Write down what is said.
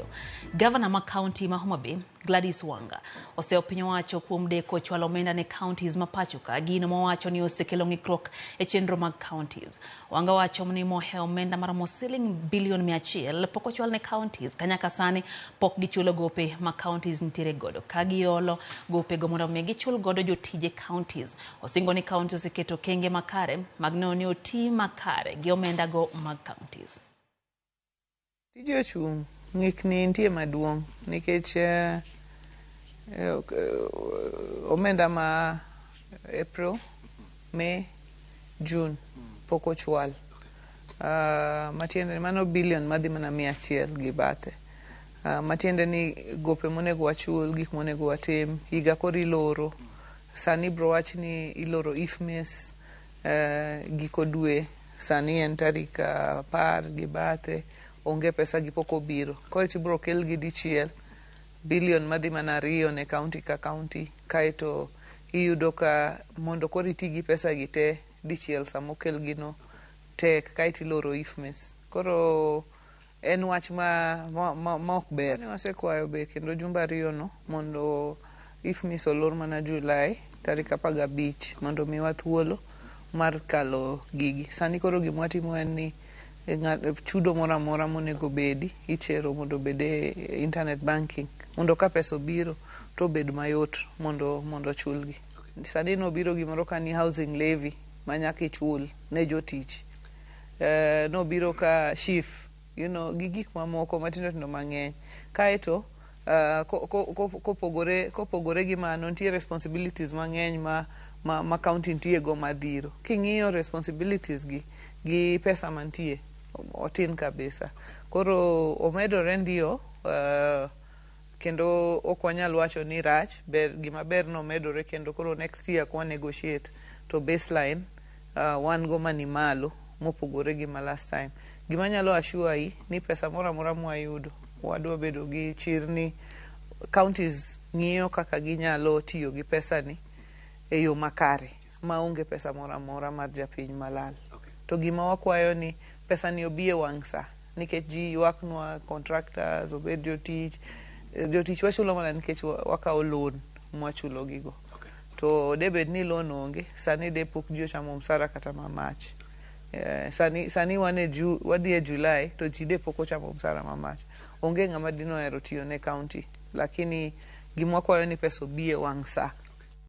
2. Gavana ma kaunti ma Homa Bay, Gladys Wanga, oseyo piny owacho kuom deko chwalo omenda ne counties ma pacho ka, gino mowacho ni osekelo ng'ikruok e chenro mag counties. Wanga wacho ni mohewo omenda maromo siling bilion 100 pok ochwal ne counties ka nyaka sani pok gichulo gope ma counties nitiere godo ka giolo gopego mondo mi gichul godo jotije counties. Osingo ni county oseketo okenge makare mag neno ni oti makare gi omenda go mag counties. Tije ochung', ng'ikni nitie maduong' nikech omenda ma April, May, June pok ochwal. Matiende ni mano billion madhi mana 100 gi bathe. Matiende ni gope monego wachul, gik monego watim, higa koro iloro. Sani ibro wach ni iloro IFMIS giko dwe, sani en tarik 10 gi bathe, onge pesa gi pok obiro. Koro tibro kelgi dichiel, billion madhi mana 2 ne county ka county, kaeto iyudo ka mondo koro iti gi pesa gi te dichiel samokelgi no tek, kaeto iloro IFMIS. Koro en wach ma ok ber. Wasekwayo be kendo jumbe 2 no mondo IFMIS olor mana July tarik 15 mondo miwa thuolo mar kalo gigi. Sani koro gima watimo en ni chudo moro amora monego bedi ichero mondo obed e internet banking mondo ka pesa obiro to obed mayot mondo chulgi. Sani nobiro gimoro ka ni housing levy ma nyaka ichul ne jotich. Nobiro ka SHIF, gi gik mamoko matindo tindo mang'eny. Kaeto kopogore gi mano nitie responsibilities mang'eny ma county nitie go madhiro. King'iyo responsibilities gi pesa mantie otin kabisa. Koro omedore ndio, kendo ok wanyal wacho ni rach, ber, gima ber no omedore kendo koro next year kwa negotiate to baseline wan go mani malo mopogore gi ma last time. Gima nyalo assure yi ni pesa moro amora mwayudo wadwa bedo gi chir ni counties ng'iyo kaka ginyalo tiyo gi pesa ni e yo makare maonge pesa moro amora mar japiny malal. To gima wakwayo ni pesa ni obi e wang' sa nikech ji ywaknwa contractors, obed jotich, jotich wachulo mana nikech wakawo loan mwachulo gigo. To debed ni loan onge, sani de pok ji ochamo msara kata ma March. Sani wan e wadhi e July to ji de pok ochamo msara ma March. Onge ng'ama dinohero tiyo ne county, lakini gima wakwayo ni pesa obi e wang' sa.